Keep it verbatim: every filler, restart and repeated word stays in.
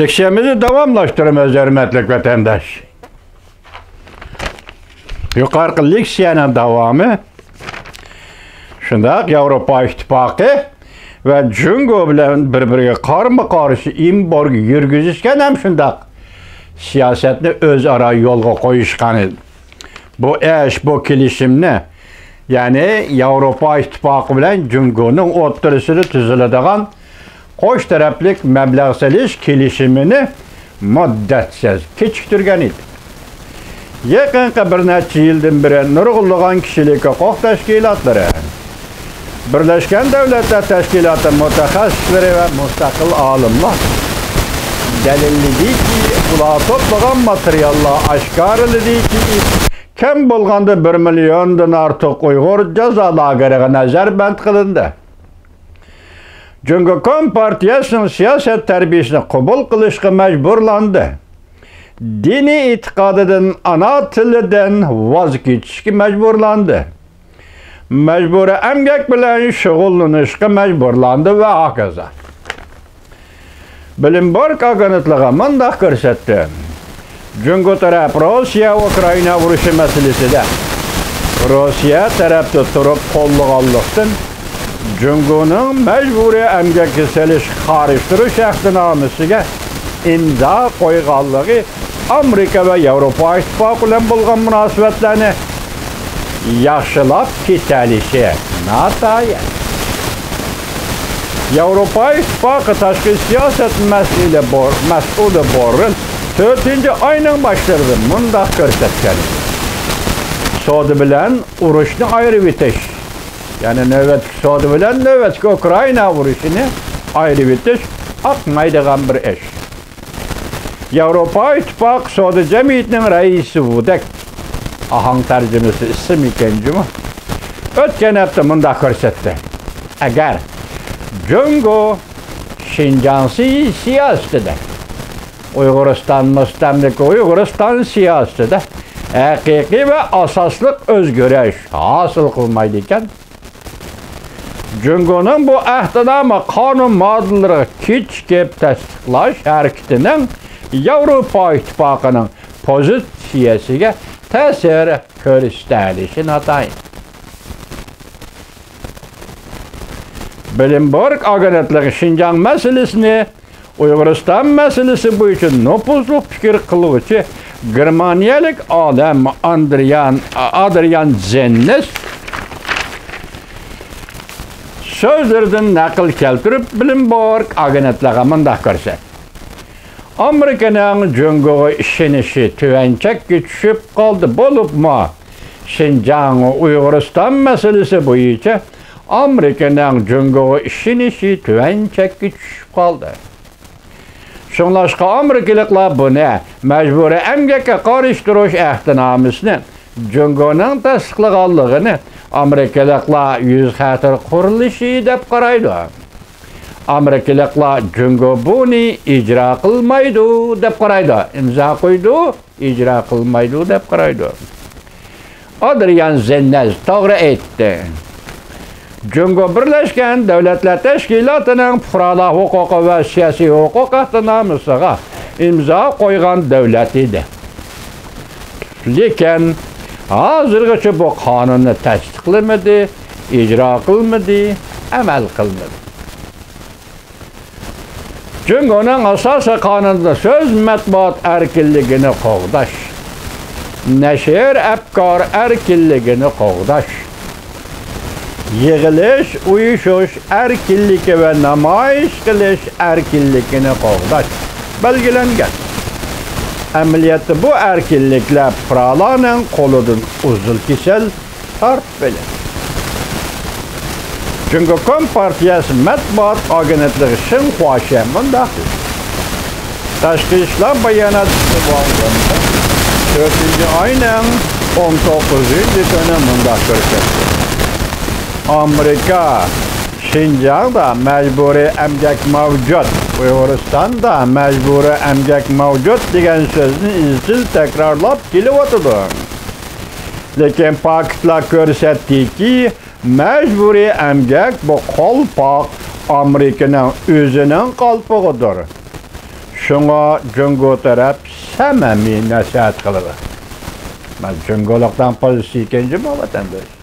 لېكسىيەمىزنى داۋاملاشتۇرىمىز، ھۆرمەتلىك ۋەتەنداش. يۇقىرىقى لېكسىيەنىڭ داۋامى شۇنداق ياۋروپا ئىتتىپاقى ۋە جۇڭگو بىلەن بىر-بىرىگە قارمۇ-قارشى ئېمبارگو يۈرگۈزۈشكەن ھەم شۇنداق سىياسەتنى ئۆزئارا يولغا قويۇشقان ئىدى. بۇ ئىش، بۇ كېلىشىمنى، يەنى ياۋروپا ئىتتىپاقى بىلەن جۇڭگونىڭ ئوتتۇرىسىدا تۈزۈلىدىغان قوش تەرەپلىك مەبلەغ سېلىش كېلىشىمىنى مۇددەتسىز كېچىكتۈرگەن ئىدى. يېقىنقى بىر نەچچە يىلدىن بېرى نۇرغۇنلىغان كىشىلىك ھوقۇق تەشكىلاتلىرى، بىرلەشكەن دۆلەتلەر تەشكىلاتى مۇتەخەسسىسلىرى ۋە مۇستەقىل ئالىملار دەلىللىدىكى، ئۇلار توپلىغان ماتېرىياللار ئاشكارىلىدىكى، كەم بولغاندا بىر مىليوندىن ئارتۇق ئۇيغۇر جازا لاگېرىغا نەزەربەند قىلىندى. جۇڭگو كومپارتىيەسىنىڭ سىياسەت تەربىيىسىنى قوبۇل قىلىشقا مەجبۇرلاندى. دىنىي ئېتىقادىدىن، ئانا تىلىدىن ۋاز كېچىشكە مەجبۇرلاندى. مەجبۇرىي ئەمگەك بىلەن شۇغۇللىنىشقا مەجبۇرلاندى ۋە ھاكازا. بلومبېرگ ئاگېنتلىقى مۇنداق كۆرسەتتى: جۇڭگو تەرەپ روسىيە-ئۇكرائىنا ئۇرۇشى مەسىلىسىدە روسىيە تەرەپتە تۇرۇپ قوللىغانلىقتىن، جۇڭگونىڭ مەجبۇرىي ئەمگەككە سېلىشقا قارشى تۇرۇش ئەھدىنامىسىگە ئىمزا قويغانلىقى ئامېرىكا ۋە ياۋروپا ئىتتىپاقى بىلەن بولغان مۇناسىۋەتلەرنى ياخشىلاپ كېتەلىشى ناتايىن. ياۋروپا ئىتتىپاقى تاشقى سىياسەت مەسئۇلى بور-، مەسئۇلى بوررېل تۆتىنچى ئاينىڭ باشلىرىدا مۇنداق كۆرسەتكەن: سودا بىلەن ئۇرۇشنى ئايرىۋېتىش، يەنى نۆۋەتتىكى سودا بىلەن نۆۋەتتىكى ئۇكرائىنا ئۇرۇشىنى ئايرىۋېتىش ئاقمايدىغان بىر ئىش. ياۋروپا ئىتتىپاقى سودا جەمئىيىتىنىڭ رەئىسى ۋۇدەك، ئاھاڭ تەرجىمىسى ئىسىم ئىكەن جۇمۇ، ئۆتكەن ھەپتە مۇنداق كۆرسەتتى: ئەگەر جۇڭگو شىنجاڭ سىي-، سىياسىتىدە، ئۇيغۇرىستان مۇستەملىكە ئۇيغۇرىستان سىياسىتىدە ھەقىقىي ۋە ئاساسلىق ئۆزگىرىش ھاسىل قىلمايدىكەن، جۇڭگونىڭ بۇ ئەھدىنامە قانۇن ماددىلىرىغا كېچىكىپ تەستىقلاش ھەرىكىتىنىڭ ياۋروپا ئىتتىپاقىنىڭ پوزىتسىيەسىگە تەسىر كۆرسىتەلىشى ناتايىن. بلومبېرگ ئاگېنتلىقى شىنجاڭ مەسىلىسىنى ئۇيغۇرىستان مەسىلىسى بويىچە نوپۇزلۇق پىكىر قىلغۇچى گېرمانىيەلىك ئالىم ئاندرىيان، ئادرىيان زېننېس سۆزلىرىدىن نەقىل كەلتۈرۈپ، بلومبېرگ ئاگېنتلىقىغا مۇنداق كۆرسەتتى: ئامېرىكىنىڭ جۇڭگوغا ئىشىنىشى تۆۋەن چەككە چۈشۈپ قالدى، بولۇپمۇ شىنجاڭ ئۇيغۇرىستان مەسىلىسى بويىچە ئامېرىكىنىڭ جۇڭگوغا ئىشىنىشى تۆۋەن چەككە چۈشۈپ قالدى. شۇڭلاشقا ئامېرىكىلىقلار بۇنى مەجبۇرىي ئەمگەككە قارشى تۇرۇش ئەھدىنامىسىنى جۇڭگونىڭ تەستىقلىغانلىقىنى ئامېرىكىلىقلار يۈز خەتەر قۇرۇلۇشى دەپ قارايدۇ. ئامېرىكىلىقلار جۇڭگو بۇنى ئىجرا قىلمايدۇ دەپ قارايدۇ. ئىمزا قويدى، ئىجرا قىلمايدۇ دەپ قارايدۇ. ئادرىيان زېننەز توغرا ئېيتتى. جۇڭگو بىرلەشكەن دۆلەتلەر تەشكىلاتىنىڭ پۇقرالار ھوقۇقى ۋە سىياسىي ھوقۇق ئەھدىنامىسىغا ئىمزا قويغان دۆلەت ئىدى. لېكىن ھازىرغىچە بۇ قانۇننى تەستىقلىمىدى، ئىجرا قىلمىدى، ئەمەل قىلمىدى. جۇڭگونىڭ ئاساسىي قانۇنىدا سۆز، مەتبۇئات ئەركىنلىكىنى قوغداش، نەشر، ئەپكار ئەركىنلىكىنى قوغداش، يىغىلىش، ئۇيۇشۇش ئەركىنلىكى ۋە نامايىش قىلىش ئەركىنلىكىنى قوغداش بەلگىلەنگەن. ئەمەلىيەتتە بۇ ئەركىنلىكلەر پۇقرالارنىڭ قولىدىن ئۇزۇل كېسەل تارتىپ بېرىلدى. جۇڭگو كومپارتىيەسى مەتبۇئات ئاگېنتلىقى شىنخۇاشيەن مۇنداق دېدى: تاشقى ئىشلار باياناتچىسى ۋاڭ ۋېنبىن تۆتىنچى ئاينىڭ ئون توققۇزىنچى كۈنى مۇنداق كۆرسەتتى: ئامېرىكا شىنجاڭدا مەجبۇرىي ئەمگەك مەۋجۇت، ئۇيغۇرىستاندا مەجبۇرىي ئەمگەك مەۋجۇت دېگەن سۆزنى ئىزچىل تەكرارلاپ كېلىۋاتىدۇ. لېكىن پاكىتلار كۆرسەتتىكى، مەجبۇرىي ئەمگەك بۇ قالپاق ئامېرىكىنىڭ ئۆزىنىڭ قالپىقىدۇر. شۇڭا جۇڭگو تەرەپ سەمىمىي نەسىھەت قىلىدۇ. مەن جۇڭگولۇقنىڭ پوزىتسىيىسى ئىكەن جۇمۇ، ۋەتەنداش.